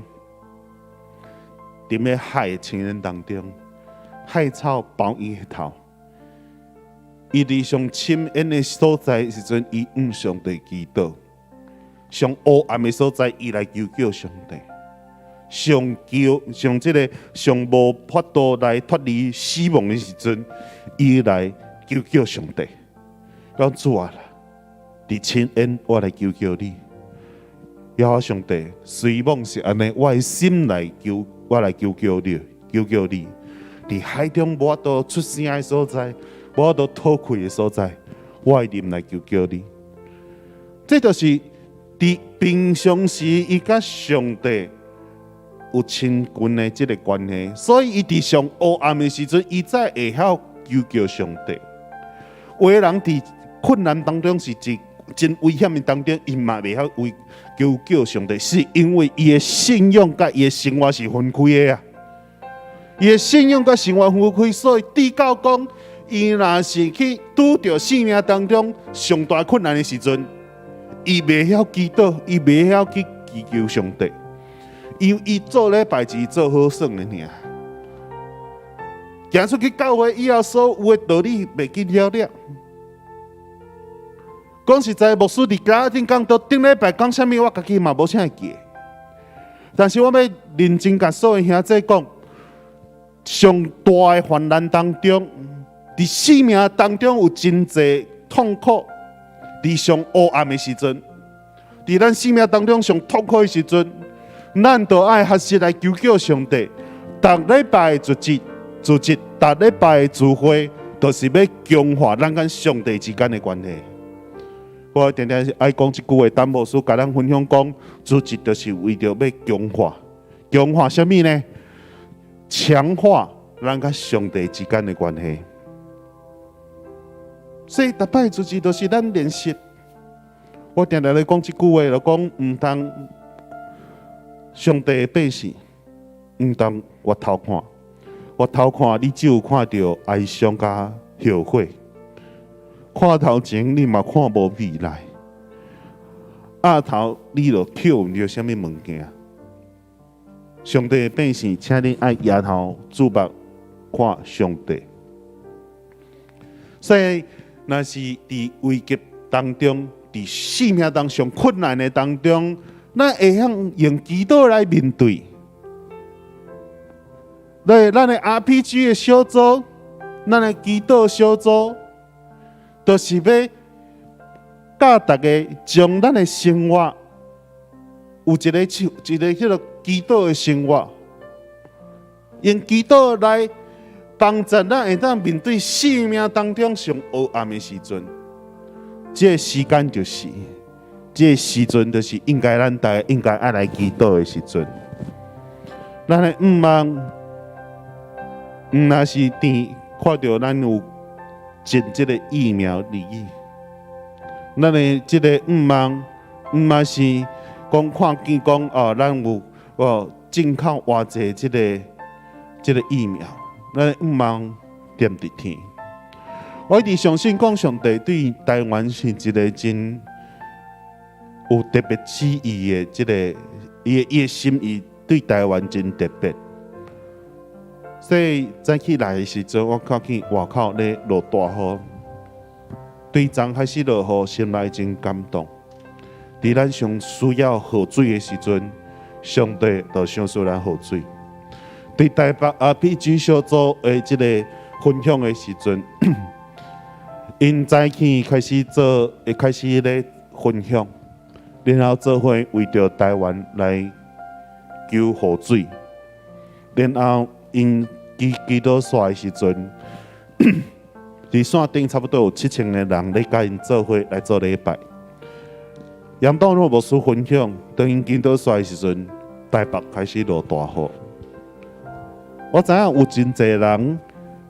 Speaker 4: 沉咧海的深淵當中，海草包伊的頭。伊佇上深淵的所在的時陣，伊向上帝祈禱；上黑暗的所在，伊來求叫上帝。上求上這个上無法度來脫離死亡的時陣，伊來求叫上帝。講主啊，佇深淵我來求叫你。耶和華上帝，雖罔是按呢，我的心來求，我來求叫你，求叫你。佇海中無法度出聲的所在，無法度吐氣的所在，我會入來求叫你。這就是佇平常時，伊佮上帝有親近的這个關係，所以伊佇上黑暗的時陣，伊才會曉求叫上帝。有的人佇困難當中是真真危險的當中，伊嘛袂曉為求叫上帝，是因為伊的信仰佮伊的生活是分開的啊。伊的信仰佮生活分開，所以直到講，伊若是去拄著生命當中上大困難的時陣，伊袂曉祈禱，伊袂曉去祈求上帝，因為伊做咧代誌做好耍的爾。行出去教會以後，所有的道理袂記了了。講實在，牧師佇家頂講到頂禮拜講啥物，我家己嘛無啥會記。但是我欲認真共所有兄弟講，上大的患難當中，佇生命當中有真濟痛苦，佇上黑暗的時陣，佇咱生命當中上痛苦的時陣，咱都愛學習來求叫上帝。逐禮拜的主日，主日，逐禮拜的聚會，就是欲強化咱佮上帝之間的關係。我定定愛講這句話，等牧師共咱分享講，主日就是為著欲強化，強化啥物呢？強化咱佮上帝之間的關係。所以逐擺主日就是咱練習。我定定咧講這句話，就講毋通上帝的百姓，毋通回頭看，回頭看你只有看著哀傷佮後悔。看頭前你嘛看無未來，額頭你就抾毋著啥物物件。上帝的百姓，請你愛抬頭注目看上帝。所以，若是佇危急當中，佇生命當上困難的當中，咱會曉用祈禱來面對。對，咱的 RPG 的小組，咱的祈禱小組，就是欲教大家將咱的生活有一个彼个祈禱的生活，用祈禱來幫助咱會當面對生命當中上黑暗的時陣。這个時間就是，這个時陣就是應該咱大家應該愛來祈禱的時陣。咱的向望，毋若是佇看著咱有進這个疫苗而已，咱的這个向望，毋嘛是講看見講哦，咱有哦進口偌濟這个疫苗，咱的向望踮佇天。我一直相信講上帝對台灣是一个真有特別旨意的，這个伊的心意對台灣真特別。所以早起來的時陣，我看見外口咧落大雨，對昨開始落雨，心內真感動。佇咱上需要雨水的時陣，上帝就賞賜咱雨水。佇台北 RPG 小組的這个分享的時陣，𪜶早起開始做，會開始咧分享，然後做伙為著台灣來求雨水，然後𪜶祈禱煞的時陣，佇線頂差不多有7000个人咧佮𪜶做伙來做禮拜。楊道若牧師分享，當𪜶祈禱煞的時陣，台北開始落大雨。我知影有真濟人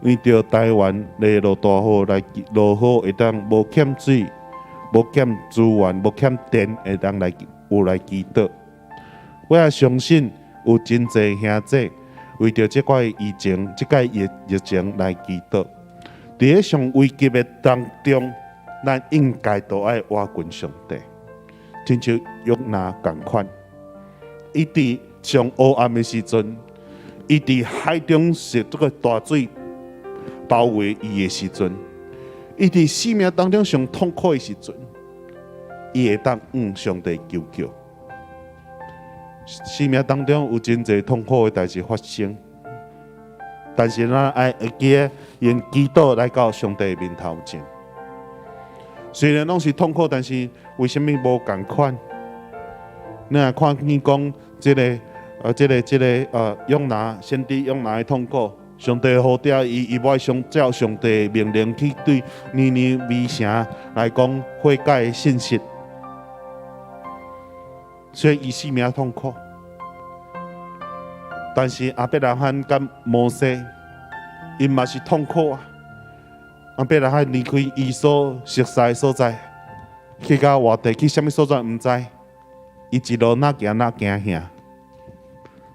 Speaker 4: 為著台灣咧落大雨來落雨，會當無欠水、無欠資源、無欠電，會當來有來祈禱。我也相信有真濟兄弟為著這擺疫情、這擺疫情來祈禱。佇咧上危急的當中，咱應該都愛倚近上帝，親像約拿仝款，伊佇上黑暗的時陣，伊佇海中受這個大水包圍伊的時陣，伊佇生命當中上痛苦的時陣，伊會當向上帝求救。生命當中有真濟痛苦的代誌發生，但是咱愛會記得用祈禱來到上帝面頭前。雖然攏是痛苦，但是為啥物無仝款？你若看見講這個約拿先知約拿的痛苦，上帝呼召伊，伊無愛上照上帝命令去對尼尼微城來講悔改的信息，所以伊生命痛苦。但是亞伯拉罕佮摩西，𪜶嘛是痛苦啊。亞伯拉罕離開伊所熟似的所在，去到外地去啥物所在毋知，伊一路若行若驚嚇，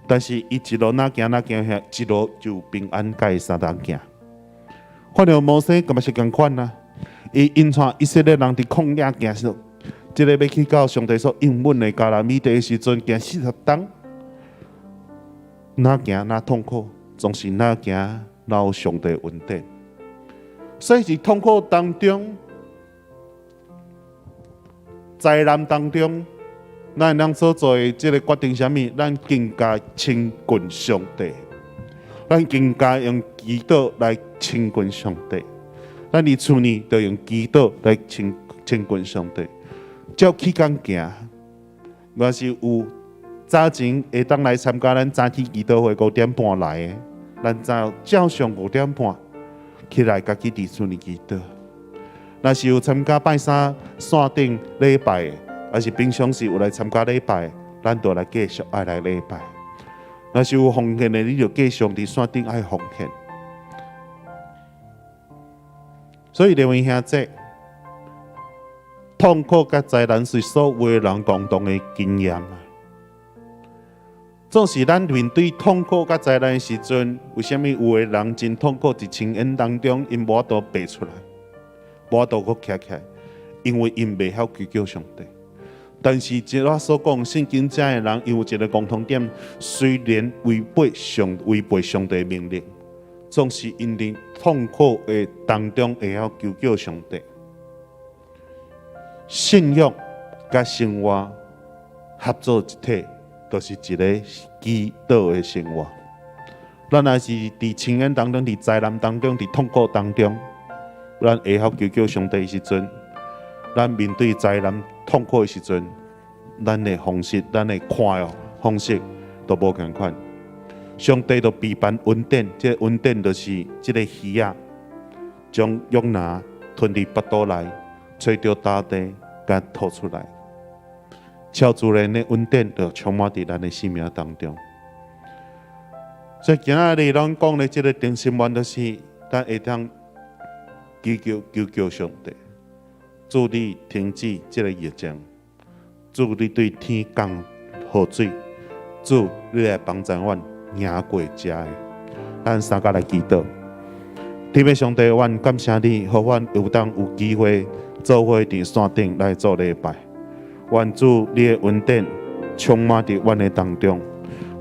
Speaker 4: 但是伊一路若行若驚嚇，一路就平安佮伊相同行。反而摩西敢嘛是仝款啊，伊引帶以色列人佇曠野行說，這個欲去到上帝所應允的迦南美地的時陣，行40冬，若行若痛苦，總是若行若有上帝恩典。所以佇痛苦當中、災難當中，咱會當所做的這個決定啥物？咱更加親近上帝，咱更加用祈禱來親近上帝。咱佇厝內就用祈禱來親近上帝。照起工行，若是有早前會當來參加咱早起祈禱會5點半來的，咱就照常5點半起來，家己佇厝內祈禱。若是有參加拜三線頂禮拜的，抑是平常時有來參加禮拜，咱就來繼續愛來禮拜。若是有奉獻的，你就繼續佇線頂愛奉獻。所以，各位兄弟，痛苦佮災難是所有的人共同的經驗。總是咱面對痛苦佮災難的時陣，為啥物有的人真痛苦？佇深淵當中，𪜶無法度爬出來，無法度閣徛起來，因為𪜶袂曉求叫上帝。但是，這我所講聖經遮的人，有一個共同點，雖然違背上帝命令，總是𪜶佇痛苦的當中會曉求叫上帝。信仰佮生活合作一體，就是一個祈禱的生活。咱若是佇深淵當中、佇災難當中、佇痛苦當中，咱會曉求叫上帝的時陣，咱面對災難痛苦的時陣，咱的方式、咱的看的方式都無仝款。上帝就備辦恩典，這個恩典就是這個魚仔，將約拿吞佇腹肚內，揣著大地，共吐出來。超自然的恩典就充滿佇咱的生命當中。所以今仔日咱講的這個定心丸，就是咱會當祈求求叫上帝，主你停止這個疫情，主你對天降雨水，主你來幫助阮贏過這个。咱三個來祈禱。天父上帝，阮感謝你，予阮有當有機會做伙佇山頂來做禮拜。願主你的恩典充滿佇阮的當中，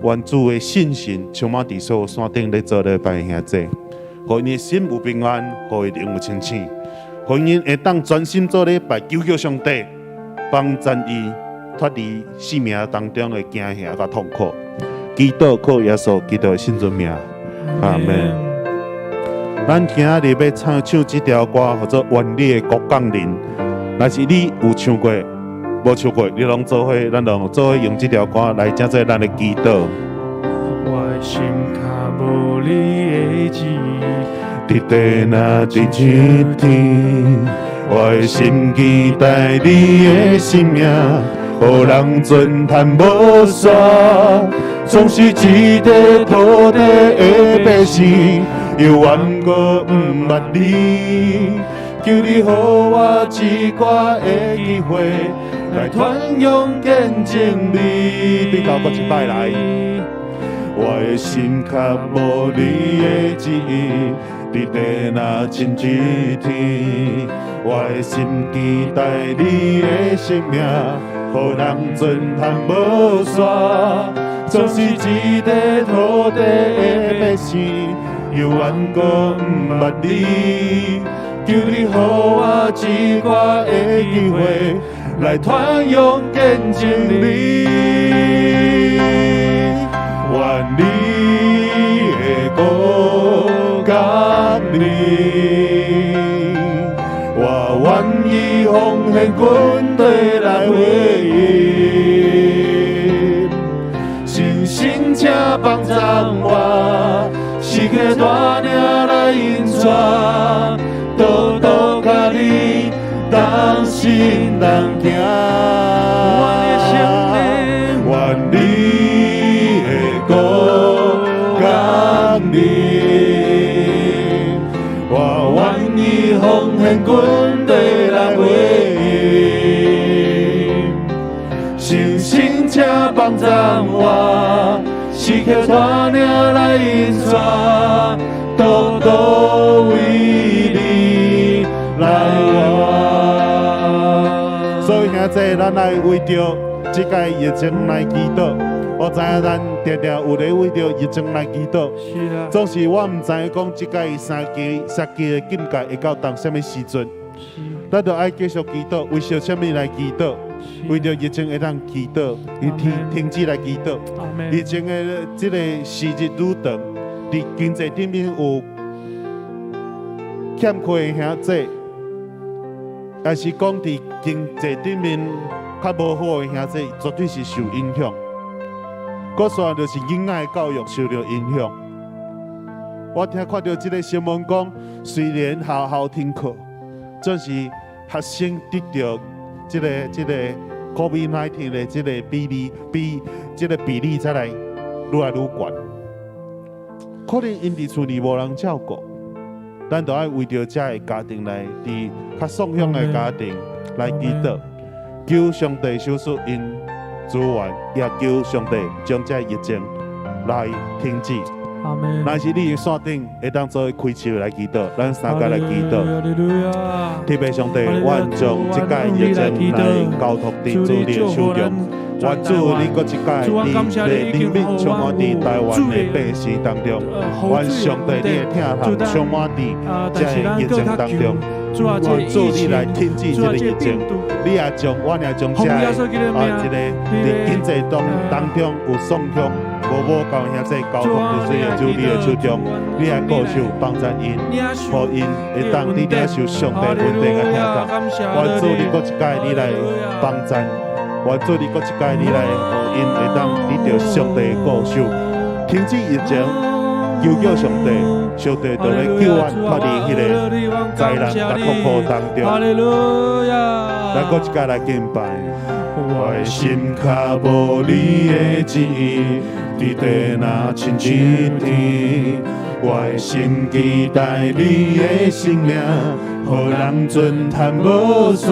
Speaker 4: 願主的信心充滿佇所有山頂咧做禮拜的兄弟，予𪜶的心有平安，予𪜶靈有清醒，予𪜶會當專心做禮拜，求叫上帝幫助伊脫離生命當中的驚嚇佮痛苦。祈禱靠耶穌基督的聖尊名，阿門。咱今仔日欲唱唱這條歌，號做《願你的國降臨》。若是你有唱過，無唱過，你攏做伙，咱攏做伙用這條歌來成做咱的祈禱。
Speaker 1: 我的心較無你的旨意，
Speaker 4: 佇地若佇這天，我的心期待你的生命，予予人尊叹無煞，總是這塊土地的百姓，猶原閣毋捌你。求你予我一寡的機會，來傳揚見證你。對頭閣一擺來，我的心較無你的旨意，佇地若親一天，我的心期待你的生命，予人尊嘆無煞，總是這塊土地的百姓，猶原閣毋捌你。求你予我一寡的機會，來傳揚見證你。願你的國降臨，我願意奉獻軍隊來回應。信心請幫助我，時刻帶領來引帶，獨獨佮你同心同行。
Speaker 1: 我的生命，
Speaker 4: 願你的國降臨，我願意奉獻軍隊來回應。信心請幫助我，時刻帶領來引帶，獨獨為你來活。所以兄弟，咱愛為著這個疫情來祈禱。我知影咱定定有咧為著疫情來祈禱。
Speaker 1: 是啊，
Speaker 4: 總是我毋知影講這個三級的警戒會到當啥物時陣，咱就愛繼續祈禱，為著啥物來祈禱？為著疫情會當祈禱，伊停止來祈禱。疫情的這個時日愈長，佇經濟頂面有欠缺的兄弟，但是講佇經濟頂面較無好的兄弟，絕對是受影響。閣煞就是囡仔的教育受著影響。我聽看著這個新聞講，雖然學校停課，總是學生得著這個 COVID-19 的這個比例才來愈來愈懸。可能𪜶佇厝裡無人照顧，咱就愛為著遮个家庭來，佇較喪鄉的家庭來祈禱，求上帝賞賜𪜶資源，也求上帝將這疫情來停止。若是你線頂會當做開手來祈禱，咱三個來祈禱。天父上帝，阮將這個疫情來交託佇主你的手中。願主你閣一擺，你的憐憫充滿佇台灣的百姓當中。願上帝你的疼痛充滿佇這個疫情當中。願主你來停止這個疫情，你也將，阮也將這個這個佇經濟當中有喪鄉無母教兄弟交託佇主你的手中，你來顧守幫助𪜶，予𪜶會當佇領受上帝恩典的疼痛。願主你閣一擺你來幫助，願主你閣一擺你來予𪜶會當得著上帝的顧守，停止疫情，求叫上帝，上帝就來救阮脫離彼個災難佮痛苦當中。咱閣一擺來敬拜。我的心較無你的旨意，佇地若親像天。我的心期待你的生命，予人尊嘆無煞。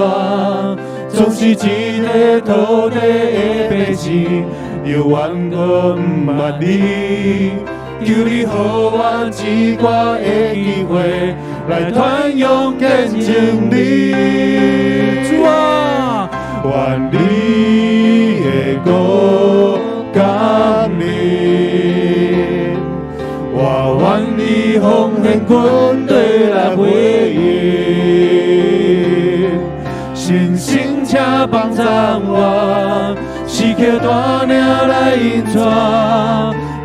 Speaker 4: 總是這塊土地的百姓，猶原閣毋捌你。求你予我一寡的機會，來傳揚見證你。
Speaker 1: 主啊，
Speaker 4: 願你的國降臨，我願意奉獻軍隊來回應。
Speaker 1: 信心請幫助我，時刻帶領來引帶，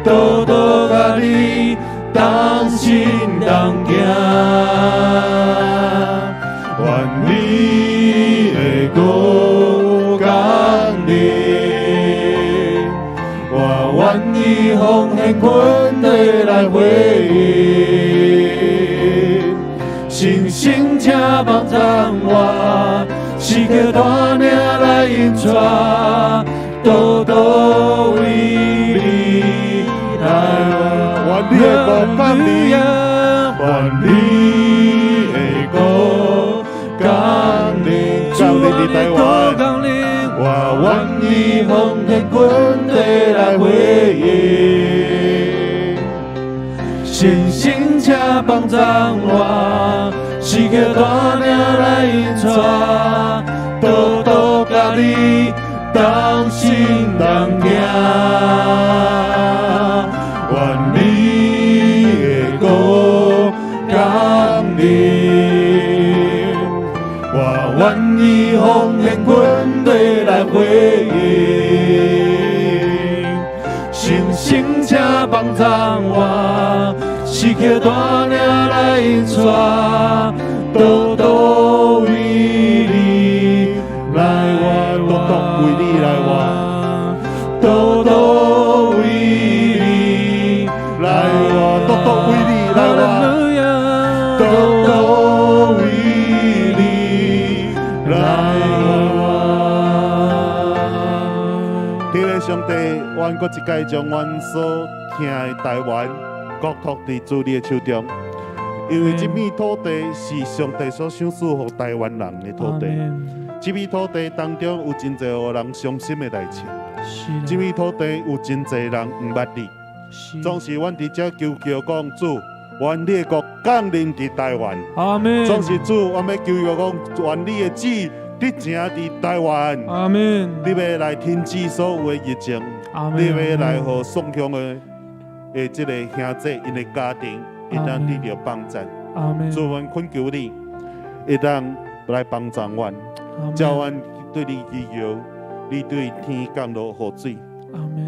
Speaker 1: 獨獨佮你同心同行。
Speaker 4: 願你的國降臨，我願意奉獻軍隊來回應。
Speaker 1: 信心請幫助我，是叫帶領來引帶，獨獨為你來活。
Speaker 4: 願你的國降臨，願你的國降臨，降臨佇台灣。我願意奉獻軍隊來回應，信心請幫助我，時刻帶領來引帶，獨獨佮你同心同行。願你的國降臨，我願意奉獻軍隊來回應，信心請幫助我，時刻帶領來引帶，獨獨為你來活，獨獨為你來活，
Speaker 1: 獨獨為你
Speaker 4: 來活，獨獨為你來活，
Speaker 1: 獨獨為你來活。
Speaker 4: 天父上帝，阮閣一擺將阮所疼的台灣交託佇主你的手中，因為這片土地是上帝所賞賜予台灣人的土地。這片土地當中有真濟予人傷心的代誌，這片土地有真濟人毋捌你。總是阮佇遮求求講主，願你的國降臨佇台灣。
Speaker 1: 阿門。
Speaker 4: 總是主，阮欲求求講，願你的旨得成佇台灣。
Speaker 1: 阿門。
Speaker 4: 你欲來停止所有的疫情，你欲來予宋鄉的這個兄弟𪜶的家庭會當得著幫助。
Speaker 1: 阿門。
Speaker 4: 主，阮懇求你，會當來幫助阮，叫阮對你祈求，你對天降落雨水，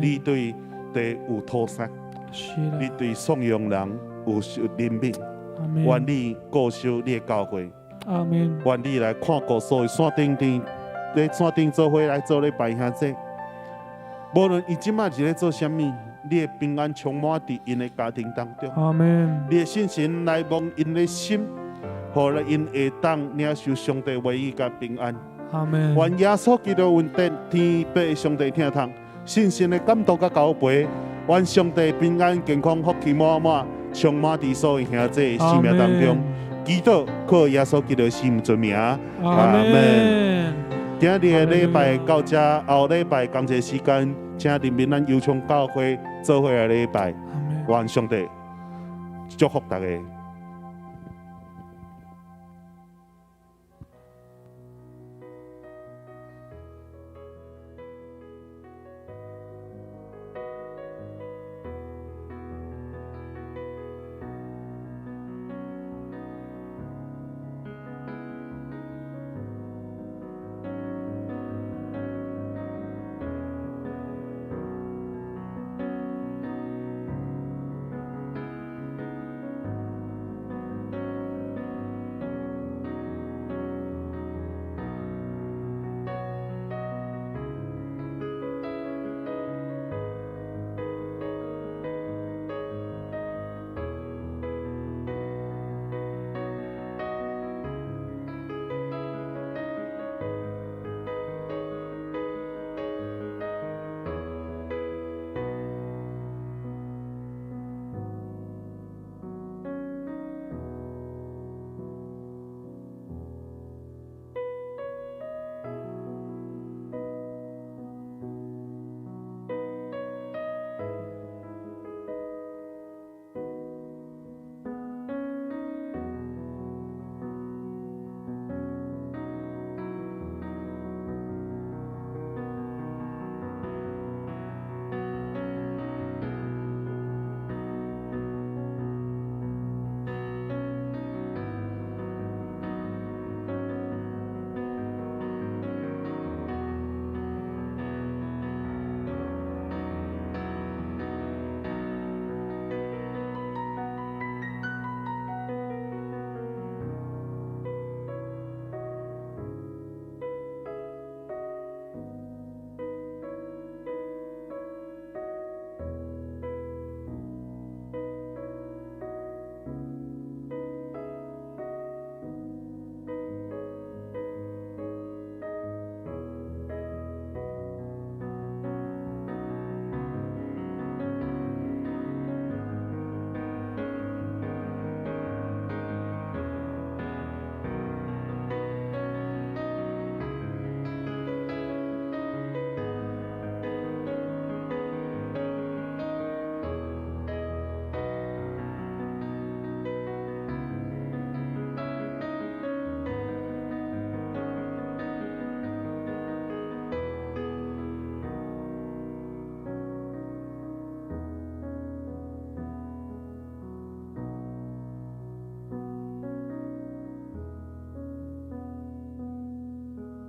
Speaker 4: 你對地有土產，你對宋陽人有憐憫，願你顧守你的教會，願你來看顧所有山頂頂，佇山頂做伙來做禮拜兄弟，無論伊這擺是咧做啥物，你的平安充滿佇𪜶的家庭當中，你的信心來摸𪜶的心，予𪜶會當領受上帝話語佮平安。願耶穌基督恩典，天父上帝疼痛，聖神的感動佮交陪，願上帝平安健康福氣滿滿，充滿佇所有兄弟生命當中。祈禱靠耶穌基督聖尊名，阿門。今日的禮拜到這，後禮拜仝一個時間，請蒞臨咱油昌教會做伙來禮拜。願上帝祝福大家。